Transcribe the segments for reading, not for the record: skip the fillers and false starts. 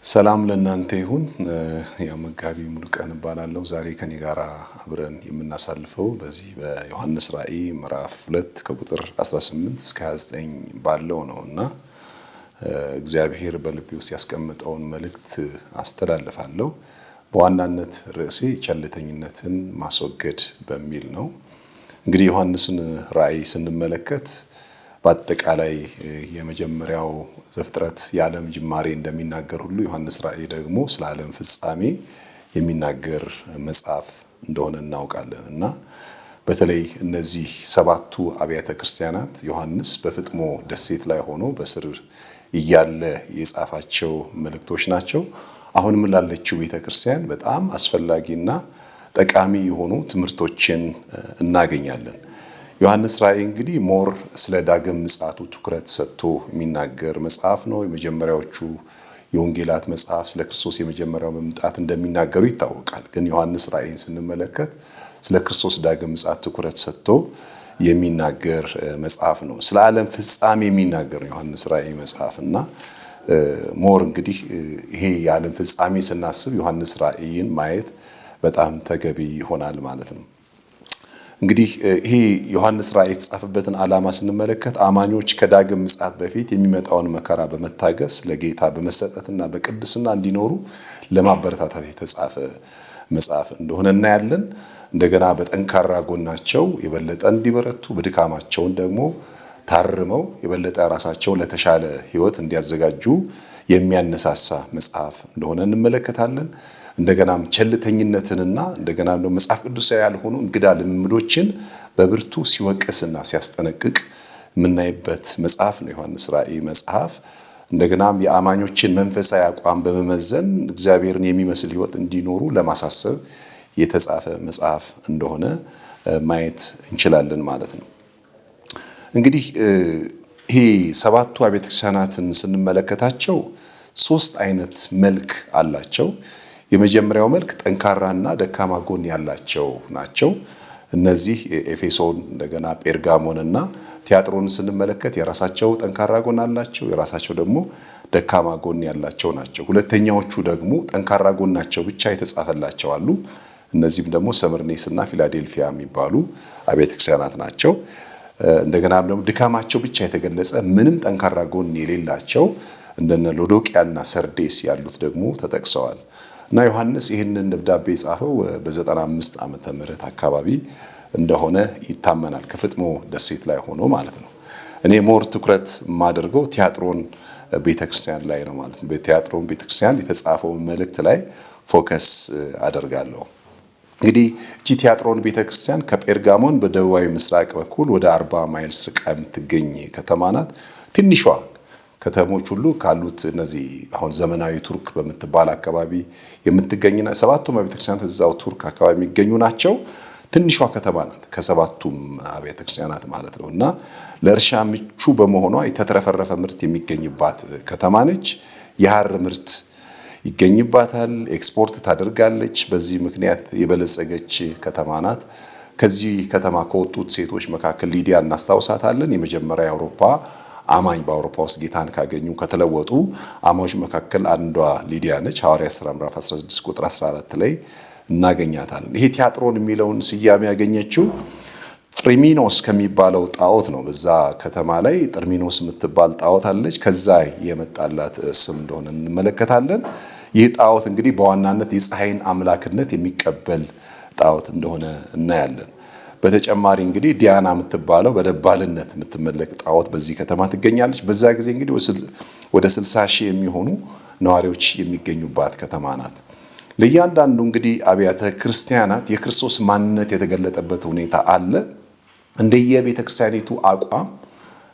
ሰላም ለእናንተ ይሁን። ያው መጋቢ ሙሉቀን እባላለሁ። ዛሬ ከኔ ጋር አብረን የምናሳልፈው በዚህ በዮሐንስ ራእይ ምዕራፍ 2 ከቁጥር 18 እስከ 29 ባለው ነው እና እግዚአብሔር በልቤ ውስጥ ያስቀመጠውን መልእክት አስተላልፋለሁ። በዋናነት ርዕሴ ቸልተኝነትን ማስወገድ በሚል ነው። እንግዲህ ዮሐንስን ራእይ ስንመለከት በአጠቃላይ የመጀመሪያው ዘፍጥረት የዓለም ጅማሬ እንደሚናገር ሁሉ ዮሐንስ ራእይ ደግሞ ስለ ዓለም ፍጻሜ የሚናገር መጽሐፍ እንደሆነ እናውቃለን እና በተለይ እነዚህ ሰባቱ አብያተ ክርስቲያናት ዮሐንስ በፍጥሞ ደሴት ላይ ሆኖ በስር እያለ የጻፋቸው መልእክቶች ናቸው። አሁንም ላለችው ቤተ ክርስቲያን በጣም አስፈላጊና ጠቃሚ የሆኑ ትምህርቶችን እናገኛለን። ዮሐንስ ራእይ እንግዲህ more ስለ ዳግም ምጽአቱ ትኩረት ሰጥቶ የሚናገር መጽሐፍ ነው። የመጀመሪያዎቹ የወንጌላት መጽሐፍ ስለ ክርስቶስ የመጀመሪያው መምጣት እንደሚናገሩ ይታወቃል። ግን ዮሐንስ ራእይን ስንመለከት ስለ ክርስቶስ ዳግም ምጽአት ትኩረት ሰጥቶ የሚናገር መጽሐፍ ነው። ስለ ዓለም ፍጻሜ የሚናገር ነው ዮሐንስ ራእይ መጽሐፍ እና more እንግዲህ ይሄ የዓለም ፍጻሜ ስናስብ ዮሐንስ ራእይን ማየት በጣም ተገቢ ይሆናል ማለት ነው። እንግዲህ ይሄ ዮሐንስ ራእይ የተጻፈበትን ዓላማ ስንመለከት አማኞች ከዳግም ምጽአት በፊት የሚመጣውን መከራ በመታገስ ለጌታ በመሰጠትና በቅድስና እንዲኖሩ ለማበረታታት የተጻፈ መጽሐፍ እንደሆነ እናያለን። እንደገና በጠንካራ ጎናቸው የበለጠ እንዲበረቱ በድካማቸውን ደግሞ ታርመው የበለጠ ራሳቸውን ለተሻለ ሕይወት እንዲያዘጋጁ የሚያነሳሳ መጽሐፍ እንደሆነ እንመለከታለን። እንደገናም ቸልተኝነትንና እንደገና ደግሞ መጽሐፍ ቅዱሳዊ ያልሆኑ እንግዳ ልምምዶችን በብርቱ ሲወቅስና ሲያስጠነቅቅ የምናይበት መጽሐፍ ነው ዮሐንስ ራእይ መጽሐፍ። እንደገናም የአማኞችን መንፈሳዊ አቋም በመመዘን እግዚአብሔርን የሚመስል ሕይወት እንዲኖሩ ለማሳሰብ የተጻፈ መጽሐፍ እንደሆነ ማየት እንችላለን ማለት ነው። እንግዲህ ይሄ ሰባቱ አብያተ ክርስቲያናትን ስንመለከታቸው ሶስት አይነት መልክ አላቸው። የመጀመሪያው መልክ ጠንካራና ደካማ ጎን ያላቸው ናቸው። እነዚህ ኤፌሶን፣ እንደገና ጴርጋሞንና ቲያጥሮን ስንመለከት የራሳቸው ጠንካራ ጎን አላቸው፣ የራሳቸው ደግሞ ደካማ ጎን ያላቸው ናቸው። ሁለተኛዎቹ ደግሞ ጠንካራ ጎናቸው ብቻ የተጻፈላቸው አሉ። እነዚህም ደግሞ ሰምርኔስና ፊላዴልፊያ የሚባሉ አብያተ ክርስቲያናት ናቸው። እንደገና ደግሞ ድካማቸው ብቻ የተገለጸ ምንም ጠንካራ ጎን የሌላቸው እንደነ ሎዶቅያና ሰርዴስ ያሉት ደግሞ ተጠቅሰዋል። እና ዮሐንስ ይህንን ደብዳቤ የጻፈው በ95 ዓመተ ምህረት አካባቢ እንደሆነ ይታመናል። ከፍጥሞ ደሴት ላይ ሆኖ ማለት ነው። እኔ more ትኩረት የማደርገው ቲያጥሮን ቤተክርስቲያን ላይ ነው ማለት ነው። በቲያጥሮን ቤተክርስቲያን የተጻፈውን መልእክት ላይ focus አደርጋለሁ። እንግዲህ እቺ ቲያጥሮን ቤተክርስቲያን ከጴርጋሞን በደቡባዊ ምስራቅ በኩል ወደ 40 miles ርቃ የምትገኝ ከተማ ናት። ትንሿ ከተሞች ሁሉ ካሉት እነዚህ አሁን ዘመናዊ ቱርክ በምትባል አካባቢ የምትገኝና ሰባቱም አብያተ ክርስቲያናት እዛው ቱርክ አካባቢ የሚገኙ ናቸው። ትንሿ ከተማ ናት ከሰባቱም አብያተ ክርስቲያናት ማለት ነው። እና ለእርሻ ምቹ በመሆኗ የተትረፈረፈ ምርት የሚገኝባት ከተማ ነች። የሐር ምርት ይገኝባታል። ኤክስፖርት ታደርጋለች። በዚህ ምክንያት የበለጸገች ከተማ ናት። ከዚህ ከተማ ከወጡት ሴቶች መካከል ሊዲያ እናስታውሳታለን። የመጀመሪያ የአውሮፓ አማኝ በአውሮፓ ውስጥ ጌታን ካገኙ ከተለወጡ አማኞች መካከል አንዷ ሊዲያ ነች። ሐዋርያት ሥራ ምዕራፍ 16 ቁጥር 14 ላይ እናገኛታለን። ይሄ ቲያጥሮን የሚለውን ስያሜ ያገኘችው ጥሪሚኖስ ከሚባለው ጣዖት ነው። በዛ ከተማ ላይ ጥርሚኖስ የምትባል ጣዖት አለች። ከዛ የመጣላት ስም እንደሆነ እንመለከታለን። ይህ ጣዖት እንግዲህ በዋናነት የፀሐይን አምላክነት የሚቀበል ጣዖት እንደሆነ እናያለን። በተጨማሪ እንግዲህ ዲያና የምትባለው በደባልነት የምትመለክ ጣዖት በዚህ ከተማ ትገኛለች። በዛ ጊዜ እንግዲህ ወደ 60 ሺህ የሚሆኑ ነዋሪዎች የሚገኙባት ከተማ ናት። ለእያንዳንዱ እንግዲህ አብያተ ክርስቲያናት የክርስቶስ ማንነት የተገለጠበት ሁኔታ አለ። እንደየቤተ ክርስቲያኒቱ አቋም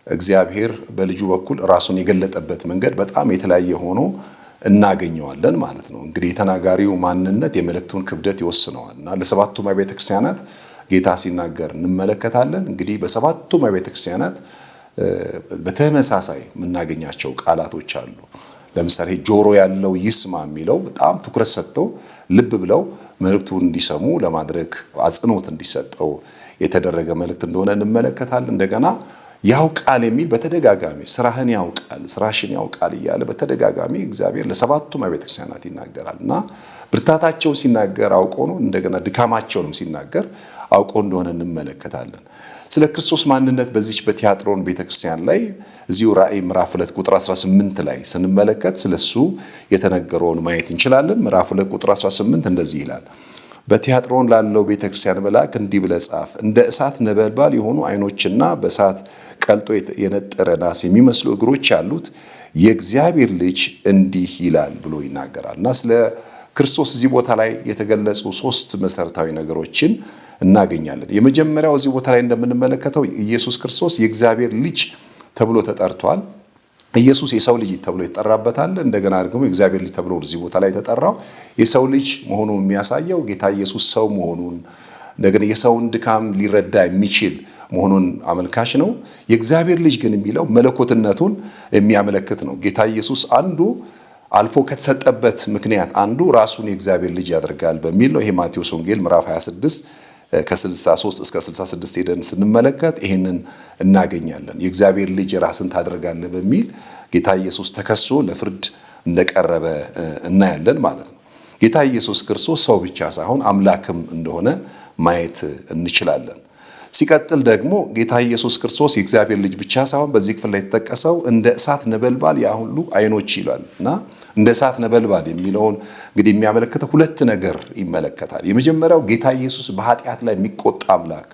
እግዚአብሔር በልጁ በኩል ራሱን የገለጠበት መንገድ በጣም የተለያየ ሆኖ እናገኘዋለን ማለት ነው። እንግዲህ የተናጋሪው ማንነት የመልእክቱን ክብደት ይወስነዋል እና ለሰባቱም አብያተ ክርስቲያናት ጌታ ሲናገር እንመለከታለን። እንግዲህ በሰባቱም አብያተ ክርስቲያናት በተመሳሳይ የምናገኛቸው ቃላቶች አሉ። ለምሳሌ ጆሮ ያለው ይስማ የሚለው በጣም ትኩረት ሰጥተው ልብ ብለው መልእክቱን እንዲሰሙ ለማድረግ አጽንኦት እንዲሰጠው የተደረገ መልእክት እንደሆነ እንመለከታለን። እንደገና ያውቃል የሚል በተደጋጋሚ ስራህን ያውቃል፣ ስራሽን ያውቃል እያለ በተደጋጋሚ እግዚአብሔር ለሰባቱም አብያተ ክርስቲያናት ይናገራል እና ብርታታቸውን ሲናገር አውቆ ነው። እንደገና ድካማቸውንም ሲናገር አውቆ እንደሆነ እንመለከታለን። ስለ ክርስቶስ ማንነት በዚች በትያጥሮን ቤተክርስቲያን ላይ እዚሁ ራእይ ምዕራፍ 2 ቁጥር 18 ላይ ስንመለከት ስለሱ የተነገረውን ማየት እንችላለን። ምዕራፍ 2 ቁጥር 18 እንደዚህ ይላል፣ በትያጥሮን ላለው ቤተክርስቲያን መልአክ እንዲህ ብለህ ጻፍ፣ እንደ እሳት ነበልባል የሆኑ ዓይኖችና በእሳት ቀልጦ የነጠረ ናስ የሚመስሉ እግሮች ያሉት የእግዚአብሔር ልጅ እንዲህ ይላል ብሎ ይናገራል። እና ስለ ክርስቶስ እዚህ ቦታ ላይ የተገለጹ ሶስት መሰረታዊ ነገሮችን እናገኛለን። የመጀመሪያው እዚህ ቦታ ላይ እንደምንመለከተው ኢየሱስ ክርስቶስ የእግዚአብሔር ልጅ ተብሎ ተጠርቷል። ኢየሱስ የሰው ልጅ ተብሎ ይጠራበታል። እንደገና ደግሞ የእግዚአብሔር ልጅ ተብሎ እዚህ ቦታ ላይ የተጠራው የሰው ልጅ መሆኑን የሚያሳየው ጌታ ኢየሱስ ሰው መሆኑን እንደገና የሰውን ድካም ሊረዳ የሚችል መሆኑን አመልካች ነው። የእግዚአብሔር ልጅ ግን የሚለው መለኮትነቱን የሚያመለክት ነው። ጌታ ኢየሱስ አንዱ አልፎ ከተሰጠበት ምክንያት አንዱ ራሱን የእግዚአብሔር ልጅ ያደርጋል በሚል ነው። ይሄ ማቴዎስ ወንጌል ምዕራፍ 26 ከ63 እስከ 66 ሄደን ስንመለከት ይሄንን እናገኛለን። የእግዚአብሔር ልጅ ራስን ታደርጋለህ በሚል ጌታ ኢየሱስ ተከሶ ለፍርድ እንደቀረበ እናያለን ማለት ነው። ጌታ ኢየሱስ ክርስቶስ ሰው ብቻ ሳይሆን አምላክም እንደሆነ ማየት እንችላለን። ሲቀጥል ደግሞ ጌታ ኢየሱስ ክርስቶስ የእግዚአብሔር ልጅ ብቻ ሳይሆን በዚህ ክፍል ላይ የተጠቀሰው እንደ እሳት ነበልባል ያ ሁሉ ዓይኖች ይላል እና እንደ እሳት ነበልባል የሚለውን እንግዲህ የሚያመለክተው ሁለት ነገር ይመለከታል። የመጀመሪያው ጌታ ኢየሱስ በኃጢአት ላይ የሚቆጣ አምላክ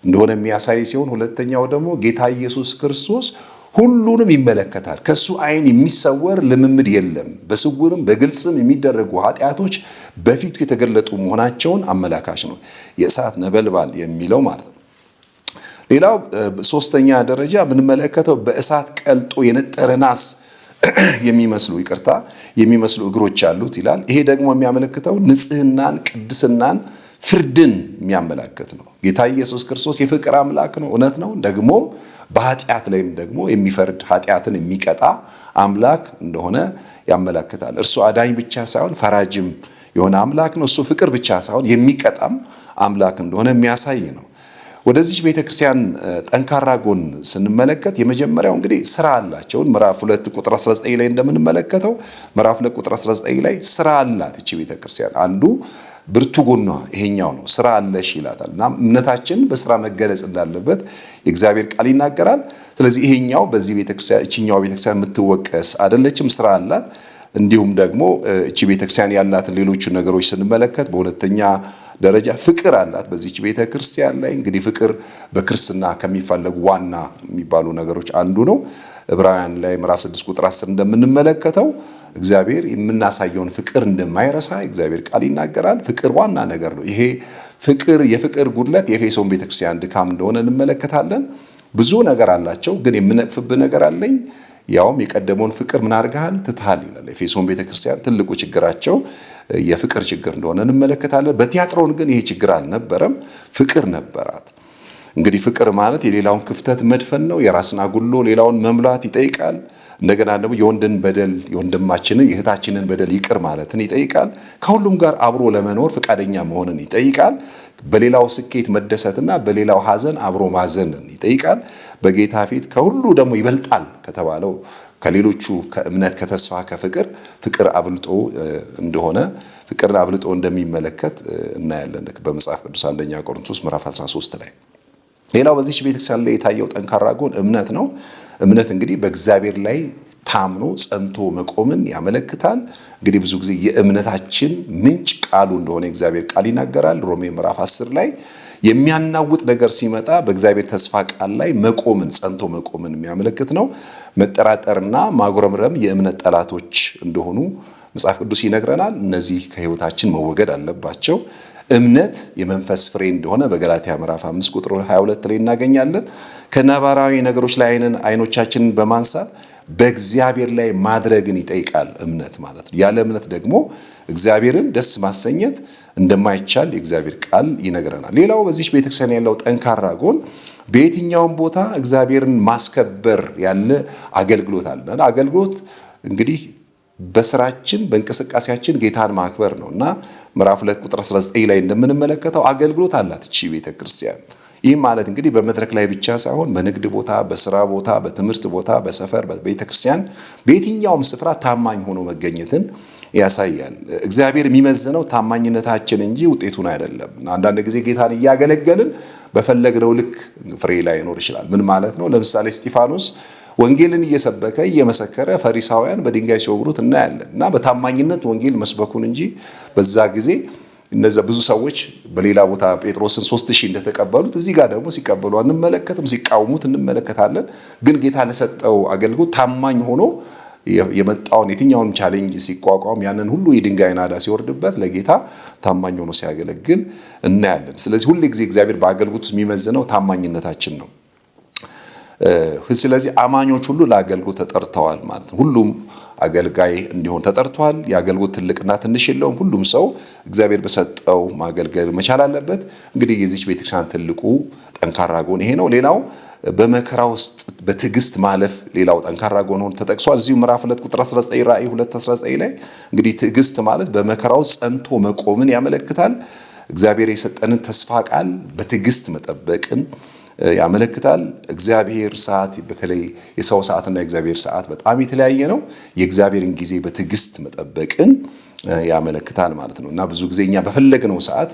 እንደሆነ የሚያሳይ ሲሆን፣ ሁለተኛው ደግሞ ጌታ ኢየሱስ ክርስቶስ ሁሉንም ይመለከታል። ከሱ ዓይን የሚሰወር ልምምድ የለም። በስውርም በግልጽም የሚደረጉ ኃጢአቶች በፊቱ የተገለጡ መሆናቸውን አመላካች ነው የእሳት ነበልባል የሚለው ማለት ነው። ሌላው ሶስተኛ ደረጃ የምንመለከተው በእሳት ቀልጦ የነጠረ ናስ የሚመስሉ ይቅርታ የሚመስሉ እግሮች አሉት ይላል። ይሄ ደግሞ የሚያመለክተው ንጽህናን፣ ቅድስናን፣ ፍርድን የሚያመላክት ነው። ጌታ ኢየሱስ ክርስቶስ የፍቅር አምላክ ነው፣ እውነት ነው። ደግሞም በኃጢአት ላይም ደግሞ የሚፈርድ ኃጢአትን የሚቀጣ አምላክ እንደሆነ ያመላክታል። እርሱ አዳኝ ብቻ ሳይሆን ፈራጅም የሆነ አምላክ ነው። እሱ ፍቅር ብቻ ሳይሆን የሚቀጣም አምላክ እንደሆነ የሚያሳይ ነው። ወደዚች ቤተክርስቲያን ጠንካራ ጎን ስንመለከት የመጀመሪያው እንግዲህ ስራ አላቸውን ምዕራፍ 2 ቁጥር 19 ላይ እንደምንመለከተው ምዕራፍ 2 ቁጥር 19 ላይ ስራ አላት እቺ ቤተክርስቲያን። አንዱ ብርቱ ጎኗ ይሄኛው ነው፣ ስራ አለሽ ይላታል። እና እምነታችን በስራ መገለጽ እንዳለበት የእግዚአብሔር ቃል ይናገራል። ስለዚህ ይሄኛው በዚህ ቤተክርስቲያን እቺኛው ቤተክርስቲያን የምትወቀስ አይደለችም፣ ስራ አላት። እንዲሁም ደግሞ እቺ ቤተክርስቲያን ያላትን ሌሎቹ ነገሮች ስንመለከት በሁለተኛ ደረጃ ፍቅር አላት። በዚች ቤተ ክርስቲያን ላይ እንግዲህ ፍቅር በክርስትና ከሚፈለጉ ዋና የሚባሉ ነገሮች አንዱ ነው። ዕብራውያን ላይ ምዕራፍ 6 ቁጥር 10 እንደምንመለከተው እግዚአብሔር የምናሳየውን ፍቅር እንደማይረሳ እግዚአብሔር ቃል ይናገራል። ፍቅር ዋና ነገር ነው። ይሄ ፍቅር የፍቅር ጉድለት የኤፌሶን ቤተክርስቲያን ድካም እንደሆነ እንመለከታለን። ብዙ ነገር አላቸው፣ ግን የምነቅፍብህ ነገር አለኝ ያውም የቀደመውን ፍቅር ምን አድርገሃል ትተሃል ይላል። ኤፌሶን ቤተክርስቲያን ትልቁ ችግራቸው የፍቅር ችግር እንደሆነ እንመለከታለን። በቲያጥሮን ግን ይሄ ችግር አልነበረም፣ ፍቅር ነበራት። እንግዲህ ፍቅር ማለት የሌላውን ክፍተት መድፈን ነው። የራስን አጉሎ ሌላውን መምላት ይጠይቃል። እንደገና ደግሞ የወንድን በደል የወንድማችንን የእህታችንን በደል ይቅር ማለትን ይጠይቃል። ከሁሉም ጋር አብሮ ለመኖር ፈቃደኛ መሆንን ይጠይቃል። በሌላው ስኬት መደሰትና በሌላው ሐዘን አብሮ ማዘንን ይጠይቃል። በጌታ ፊት ከሁሉ ደግሞ ይበልጣል ከተባለው ከሌሎቹ ከእምነት፣ ከተስፋ፣ ከፍቅር ፍቅር አብልጦ እንደሆነ ፍቅርን አብልጦ እንደሚመለከት እናያለን በመጽሐፍ ቅዱስ አንደኛ ቆሮንቶስ ምዕራፍ 13 ላይ። ሌላው በዚች ቤተክርስቲያን ላይ የታየው ጠንካራ ጎን እምነት ነው። እምነት እንግዲህ በእግዚአብሔር ላይ ታምኖ ጸንቶ መቆምን ያመለክታል። እንግዲህ ብዙ ጊዜ የእምነታችን ምንጭ ቃሉ እንደሆነ የእግዚአብሔር ቃል ይናገራል። ሮሜ ምዕራፍ 10 ላይ የሚያናውጥ ነገር ሲመጣ በእግዚአብሔር ተስፋ ቃል ላይ መቆምን ጸንቶ መቆምን የሚያመለክት ነው። መጠራጠርና ማጉረምረም የእምነት ጠላቶች እንደሆኑ መጽሐፍ ቅዱስ ይነግረናል። እነዚህ ከሕይወታችን መወገድ አለባቸው። እምነት የመንፈስ ፍሬ እንደሆነ በገላትያ ምዕራፍ 5 ቁጥር 22 ላይ እናገኛለን። ከነባራዊ ነገሮች ላይ አይኖቻችንን በማንሳት በእግዚአብሔር ላይ ማድረግን ይጠይቃል እምነት ማለት ነው። ያለ እምነት ደግሞ እግዚአብሔርን ደስ ማሰኘት እንደማይቻል የእግዚአብሔር ቃል ይነግረናል። ሌላው በዚች ቤተክርስቲያን ያለው ጠንካራ ጎን በየትኛውም ቦታ እግዚአብሔርን ማስከበር ያለ አገልግሎት አለ። አገልግሎት እንግዲህ በስራችን በእንቅስቃሴያችን ጌታን ማክበር ነው እና ምዕራፍ 2 ቁጥር 19 ላይ እንደምንመለከተው አገልግሎት አላት እቺ ቤተክርስቲያን። ይህ ማለት እንግዲህ በመድረክ ላይ ብቻ ሳይሆን በንግድ ቦታ፣ በስራ ቦታ፣ በትምህርት ቦታ፣ በሰፈር፣ በቤተክርስቲያን፣ በየትኛውም ስፍራ ታማኝ ሆኖ መገኘትን ያሳያል። እግዚአብሔር የሚመዝነው ታማኝነታችን እንጂ ውጤቱን አይደለም። አንዳንድ ጊዜ ጌታን እያገለገልን በፈለግነው ልክ ፍሬ ላይኖር ይችላል። ምን ማለት ነው? ለምሳሌ እስጢፋኖስ ወንጌልን እየሰበከ እየመሰከረ ፈሪሳውያን በድንጋይ ሲወግሩት እናያለን። እና በታማኝነት ወንጌል መስበኩን እንጂ በዛ ጊዜ እነዛ ብዙ ሰዎች በሌላ ቦታ ጴጥሮስን 3000 እንደተቀበሉት እዚህ ጋር ደግሞ ሲቀበሉ አንመለከትም፣ ሲቃወሙት እንመለከታለን። ግን ጌታ ለሰጠው አገልግሎት ታማኝ ሆኖ የመጣውን የትኛውን challenge ሲቋቋም ያንን ሁሉ የድንጋይ ናዳ ሲወርድበት ለጌታ ታማኝ ሆኖ ሲያገለግል እናያለን። ስለዚህ ሁል ጊዜ እግዚአብሔር በአገልግሎት የሚመዝነው ታማኝነታችን ነው። ስለዚህ አማኞች ሁሉ ለአገልግሎት ተጠርተዋል ማለት ነው። ሁሉም አገልጋይ እንዲሆን ተጠርቷል። የአገልግሎት ትልቅና ትንሽ የለውም። ሁሉም ሰው እግዚአብሔር በሰጠው ማገልገል መቻል አለበት። እንግዲህ የዚች ቤተክርስቲያን ትልቁ ጠንካራ ጎን ይሄ ነው። ሌላው በመከራ ውስጥ በትዕግስት ማለፍ ሌላው ጠንካራ ጎን ሆኖ ተጠቅሷል። እዚሁ ምዕራፍ 2 ቁጥር 19 ራእይ 2:19 ላይ እንግዲህ ትዕግስት ማለት በመከራው ጸንቶ መቆምን ያመለክታል። እግዚአብሔር የሰጠንን ተስፋ ቃል በትዕግስት መጠበቅን ያመለክታል። እግዚአብሔር ሰዓት በተለይ የሰው ሰዓትና የእግዚአብሔር ሰዓት በጣም የተለያየ ነው። የእግዚአብሔርን ጊዜ በትዕግስት መጠበቅን ያመለክታል ማለት ነው እና ብዙ ጊዜ እኛ በፈለግነው ሰዓት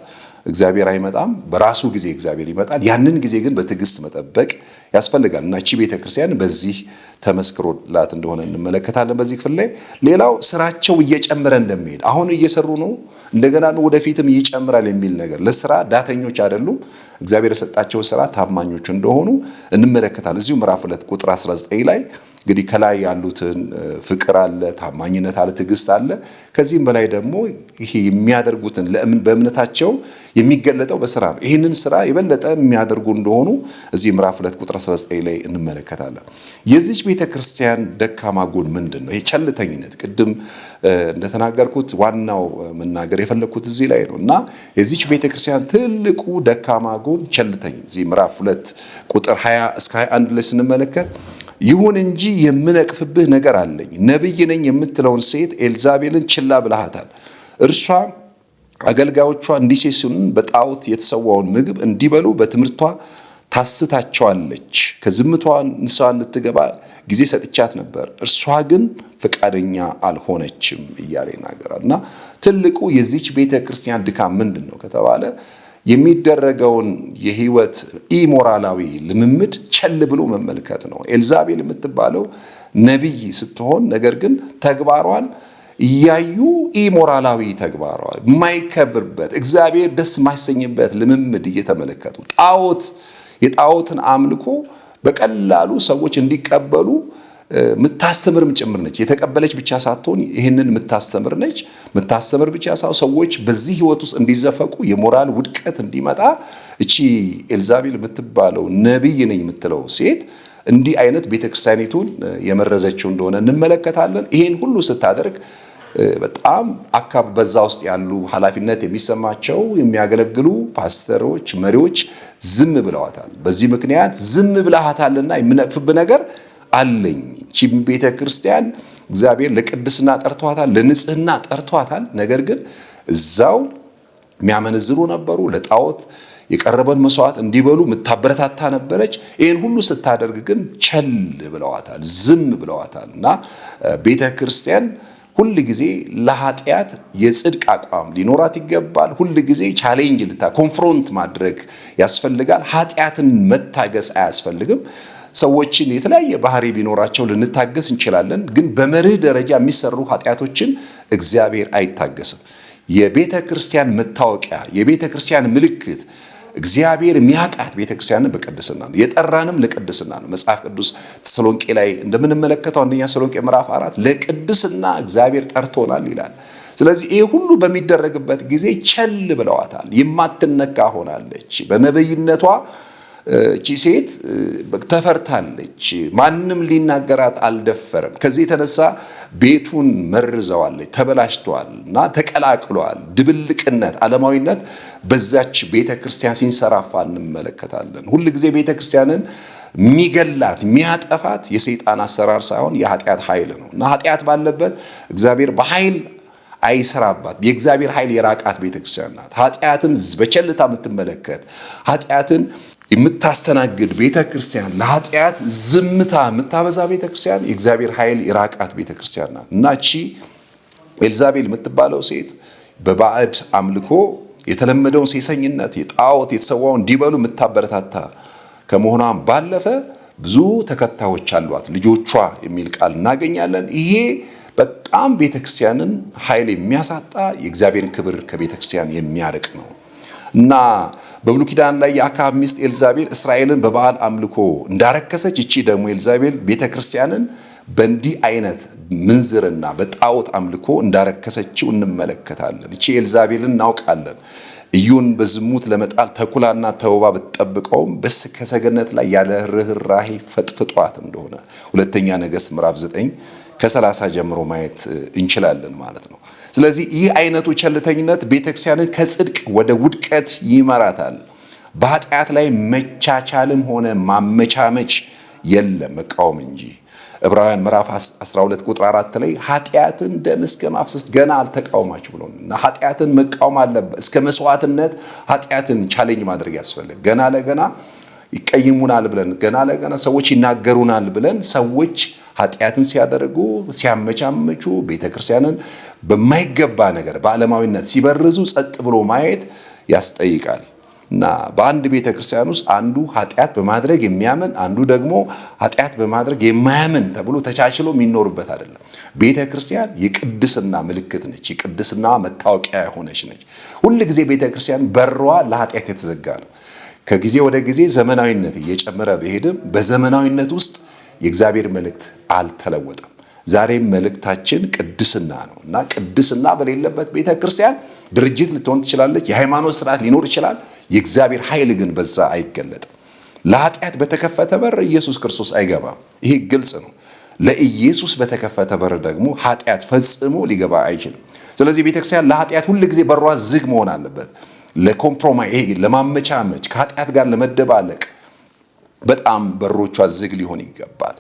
እግዚአብሔር አይመጣም። በራሱ ጊዜ እግዚአብሔር ይመጣል። ያንን ጊዜ ግን በትዕግስት መጠበቅ ያስፈልጋል እና እቺ ቤተክርስቲያን በዚህ ተመስክሮላት እንደሆነ እንመለከታለን በዚህ ክፍል ላይ። ሌላው ስራቸው እየጨመረ እንደሚሄድ አሁን እየሰሩ ነው፣ እንደገና ወደፊትም ይጨምራል የሚል ነገር ለስራ ዳተኞች አይደሉም። እግዚአብሔር የሰጣቸው ስራ ታማኞች እንደሆኑ እንመለከታለን። እዚሁ ምዕራፍ 2 ቁጥር 19 ላይ እንግዲህ ከላይ ያሉትን ፍቅር አለ፣ ታማኝነት አለ፣ ትዕግስት አለ። ከዚህም በላይ ደግሞ ይሄ የሚያደርጉትን በእምነታቸው የሚገለጠው በስራ ነው። ይህንን ስራ የበለጠ የሚያደርጉ እንደሆኑ እዚህ ምዕራፍ 2 ቁጥር 19 ላይ እንመለከታለን። የዚች ቤተ ክርስቲያን ደካማ ጎን ምንድን ነው? ይሄ ቸልተኝነት፣ ቅድም እንደተናገርኩት ዋናው መናገር የፈለግኩት እዚህ ላይ ነው እና የዚች ቤተ ክርስቲያን ትልቁ ደካማ ጎን ቸልተኝነት፣ እዚህ ምዕራፍ 2 ቁጥር 20 እስከ 21 ላይ ስንመለከት ይሁን እንጂ የምነቅፍብህ ነገር አለኝ። ነቢይ ነኝ የምትለውን ሴት ኤልዛቤልን ችላ ብለሃታል። እርሷ አገልጋዮቿ እንዲሴስኑን በጣዖት የተሰዋውን ምግብ እንዲበሉ በትምህርቷ ታስታቸዋለች። ከዝምቷ ንስሐ እንድትገባ ጊዜ ሰጥቻት ነበር፣ እርሷ ግን ፈቃደኛ አልሆነችም እያለ ይናገራል። እና ትልቁ የዚች ቤተ ክርስቲያን ድካም ምንድን ነው ከተባለ የሚደረገውን የህይወት ኢሞራላዊ ልምምድ ቸል ብሎ መመልከት ነው። ኤልዛቤል የምትባለው ነቢይ ስትሆን ነገር ግን ተግባሯን እያዩ ኢሞራላዊ ተግባሯ የማይከብርበት እግዚአብሔር ደስ የማይሰኝበት ልምምድ እየተመለከቱ ጣዖት የጣዖትን አምልኮ በቀላሉ ሰዎች እንዲቀበሉ ምታስተምርም ጭምር ነች። የተቀበለች ብቻ ሳትሆን ይህንን ምታስተምር ነች። ምታስተምር ብቻ ሳይሆን ሰዎች በዚህ ህይወት ውስጥ እንዲዘፈቁ የሞራል ውድቀት እንዲመጣ እቺ ኤልዛቤል የምትባለው ነቢይ ነኝ የምትለው ሴት እንዲህ አይነት ቤተክርስቲያኒቱን የመረዘችው እንደሆነ እንመለከታለን። ይህን ሁሉ ስታደርግ በጣም አካብ በዛ ውስጥ ያሉ ኃላፊነት የሚሰማቸው የሚያገለግሉ ፓስተሮች፣ መሪዎች ዝም ብለዋታል። በዚህ ምክንያት ዝም ብለሃታልና የምነቅፍብህ ነገር አለኝ። ይህቺም ቤተ ክርስቲያን እግዚአብሔር ለቅድስና ጠርቷታል፣ ለንጽህና ጠርቷታል። ነገር ግን እዛው የሚያመነዝሩ ነበሩ። ለጣዖት የቀረበን መስዋዕት እንዲበሉ የምታበረታታ ነበረች። ይህን ሁሉ ስታደርግ ግን ቸል ብለዋታል፣ ዝም ብለዋታል። እና ቤተ ክርስቲያን ሁል ጊዜ ለኃጢአት የጽድቅ አቋም ሊኖራት ይገባል። ሁል ጊዜ challenge ልታ confront ማድረግ ያስፈልጋል። ኃጢአትን መታገስ አያስፈልግም። ሰዎችን የተለያየ ባህሪ ቢኖራቸው ልንታገስ እንችላለን። ግን በመርህ ደረጃ የሚሰሩ ኃጢአቶችን እግዚአብሔር አይታገስም። የቤተ ክርስቲያን መታወቂያ፣ የቤተ ክርስቲያን ምልክት እግዚአብሔር የሚያውቃት ቤተ ክርስቲያንን በቅድስና ነው። የጠራንም ለቅድስና ነው። መጽሐፍ ቅዱስ ተሰሎንቄ ላይ እንደምንመለከተው አንደኛ ተሰሎንቄ ምዕራፍ 4 ለቅድስና እግዚአብሔር ጠርቶናል ይላል። ስለዚህ ይህ ሁሉ በሚደረግበት ጊዜ ቸል ብለዋታል። የማትነካ ሆናለች። በነብይነቷ እቺ ሴት ተፈርታለች። ማንም ሊናገራት አልደፈረም። ከዚህ የተነሳ ቤቱን መርዘዋለች። ተበላሽተዋል እና ተቀላቅሏል። ድብልቅነት፣ ዓለማዊነት በዛች ቤተ ክርስቲያን ሲንሰራፋ እንመለከታለን። ሁል ጊዜ ቤተ ክርስቲያንን የሚገላት የሚያጠፋት የሰይጣን አሰራር ሳይሆን የኃጢአት ኃይል ነው እና ኃጢአት ባለበት እግዚአብሔር በኃይል አይሰራባት። የእግዚአብሔር ኃይል የራቃት ቤተ ክርስቲያን ናት። ኃጢአትን በቸልታ የምትመለከት ኃጢአትን የምታስተናግድ ቤተ ክርስቲያን፣ ለኃጢአት ዝምታ የምታበዛ ቤተ ክርስቲያን የእግዚአብሔር ኃይል የራቃት ቤተ ክርስቲያን ናት። እና እቺ ኤልዛቤል የምትባለው ሴት በባዕድ አምልኮ የተለመደውን ሴሰኝነት፣ የጣዖት የተሰዋውን እንዲበሉ የምታበረታታ ከመሆኗም ባለፈ ብዙ ተከታዮች አሏት፣ ልጆቿ የሚል ቃል እናገኛለን። ይሄ በጣም ቤተክርስቲያንን ኃይል የሚያሳጣ፣ የእግዚአብሔርን ክብር ከቤተክርስቲያን የሚያርቅ ነው። እና በብሉይ ኪዳን ላይ የአክዓብ ሚስት ኤልዛቤል እስራኤልን በበኣል አምልኮ እንዳረከሰች፣ እቺ ደግሞ ኤልዛቤል ቤተክርስቲያንን በእንዲህ አይነት ምንዝርና በጣዖት አምልኮ እንዳረከሰችው እንመለከታለን። እቺ ኤልዛቤልን እናውቃለን። ኢዩን በዝሙት ለመጣል ተኩላና ተውባ ብትጠብቀውም ከሰገነት ላይ ያለ ርኅራሄ ፈጥፍጧት እንደሆነ ሁለተኛ ነገሥት ምዕራፍ 9 ከ30 ጀምሮ ማየት እንችላለን ማለት ነው። ስለዚህ ይህ አይነቱ ቸልተኝነት ቤተክርስቲያንን ከጽድቅ ወደ ውድቀት ይመራታል። በኃጢአት ላይ መቻቻልም ሆነ ማመቻመች የለም፣ መቃወም እንጂ። ዕብራውያን ምዕራፍ 12 ቁጥር 4 ላይ ኃጢአትን ደም እስከ ማፍሰስ ገና አልተቃወማችሁ ብሎ እና ኃጢአትን መቃወም አለበት። እስከ መስዋዕትነት ኃጢአትን challenge ማድረግ ያስፈልግ። ገና ለገና ይቀይሙናል ብለን፣ ገና ለገና ሰዎች ይናገሩናል ብለን ሰዎች ኃጢአትን ሲያደርጉ፣ ሲያመቻመቹ፣ ቤተክርስቲያንን በማይገባ ነገር በዓለማዊነት ሲበርዙ ጸጥ ብሎ ማየት ያስጠይቃል። እና በአንድ ቤተ ክርስቲያን ውስጥ አንዱ ኃጢአት በማድረግ የሚያምን፣ አንዱ ደግሞ ኃጢአት በማድረግ የማያምን ተብሎ ተቻችሎ የሚኖርበት አይደለም። ቤተ ክርስቲያን የቅድስና ምልክት ነች። የቅድስና መታወቂያ የሆነች ነች። ሁል ጊዜ ቤተ ክርስቲያን በሯ ለኃጢአት የተዘጋ ነው። ከጊዜ ወደ ጊዜ ዘመናዊነት እየጨመረ ቢሄድም በዘመናዊነት ውስጥ የእግዚአብሔር መልእክት አልተለወጠም። ዛሬም መልእክታችን ቅድስና ነው። እና ቅድስና በሌለበት ቤተ ክርስቲያን ድርጅት ልትሆን ትችላለች፣ የሃይማኖት ስርዓት ሊኖር ይችላል። የእግዚአብሔር ኃይል ግን በዛ አይገለጥም። ለኃጢአት በተከፈተ በር ኢየሱስ ክርስቶስ አይገባም። ይሄ ግልጽ ነው። ለኢየሱስ በተከፈተ በር ደግሞ ኃጢአት ፈጽሞ ሊገባ አይችልም። ስለዚህ ቤተክርስቲያን ለኃጢአት ሁል ጊዜ በሯ ዝግ መሆን አለበት። ለ compromise፣ ለማመቻመች፣ ከኃጢአት ጋር ለመደባለቅ በጣም በሮቿ ዝግ ሊሆን ይገባል።